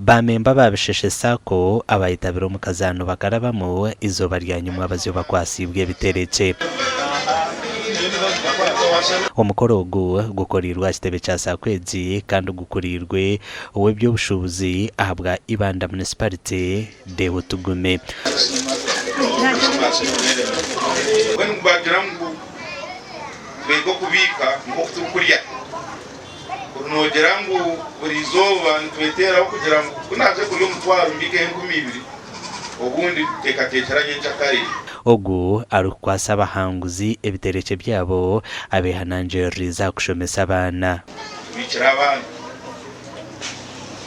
Baamemba ba Bisheshe Sacco abayetabire omu kazaano bakarabamu eizooba rya nyimwabazyo bakwatsiibwe ebiterekye. Omukoro ogu gukoreirwe aha kitebe kya Sacco egi kandi gukuriirwe ow'eby'obushuubuzi ahabwa Ibanda Municipality, Deo Tugume. Mbwenu nibagira ngu twege okubiika nk'oku turikurya. Kuri noogira ngu buri izooba nitweteeraho kugira ngu ku naaza kurya omutwaro mbiikeho 2000, obundi tuteekateekyera nyenkyakare. Ogu arikukwatsa abahanguzi ebiterekye byabo abeehanangiririza aha kushomesa abaana. Tubiikire abaana.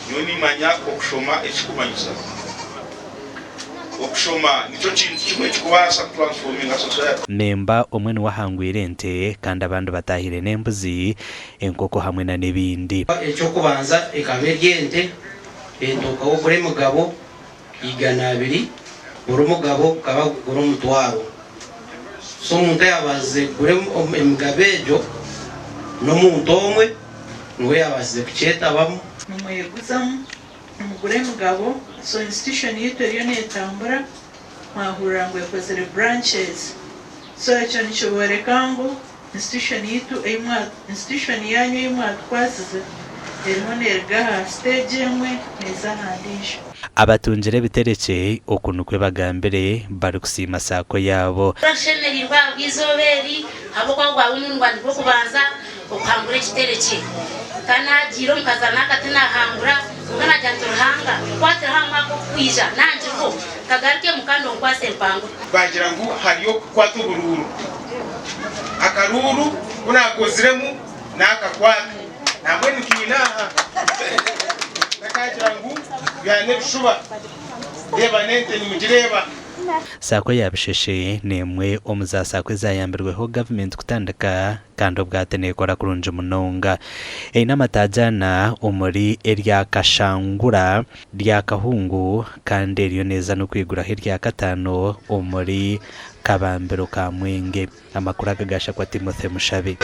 Nyowe nimanya okushoma ekikumanyisa. Okushoma nikyo kintu kimwe ekikubaasa kutransforminga society. Memba omwe niwe ahangwire ente kandi abandi bataahire n'embuzi, enkoko hamwe na n'ebindi. Eky'okubanza ekaba eri ente, ente okaba ogura emigabo 200, buri mugabo gukaba gugura omutwaro. So omuntu ayabaasize kugura emigabo egyo n'omuntu omwe niwe yabaasize kukyetabamu. Nimweguzamu, nimugura emigabo, so institution yaitu eriyo netambura, mwahurira ngu ekozire branches, so ekyo nikiboreka ngu institution yaitu ei institution yanyu ei mwatukwasize eriho neruga aha stage emwe neeza aha ndiijo. Abatungire ebiterekye oku nikwo bagambire barikusiima saako yaabo. Nshemereirwe ahabw'eizooba eri ahabw'okuba gwaba omurundi gwangye gw'okubanza okuhangura ekiterekye. Ka naagiire omu kazaano aka tinahangura, kwonka naagira nti, Ruhanga, nkwatireho aha mwaka ogurikwija nangiriho, nkagarukemu kandi onkwase mpangure. Baagira ngu hariyo okukwata oburuuru. Akaruuru ku naakoziremu naakakwata. Nambwenu nkaine aha. Ntakagira ngu byana ebishuba. Reeba n'ente nimugireeba. Saako ya Bisheshe n'emwe omu za saako ezayambirweho gavumenti kutandika kandi obwati neekora kurungi munonga. Eine amataagi ana omuri erya Kashangura, rya Kahungu kandi eriyo neeza n'okwiguraho erya kataano omuri Kabambiro Kamwenge. Amakuru aga gaashakwa Timothy Mushabe.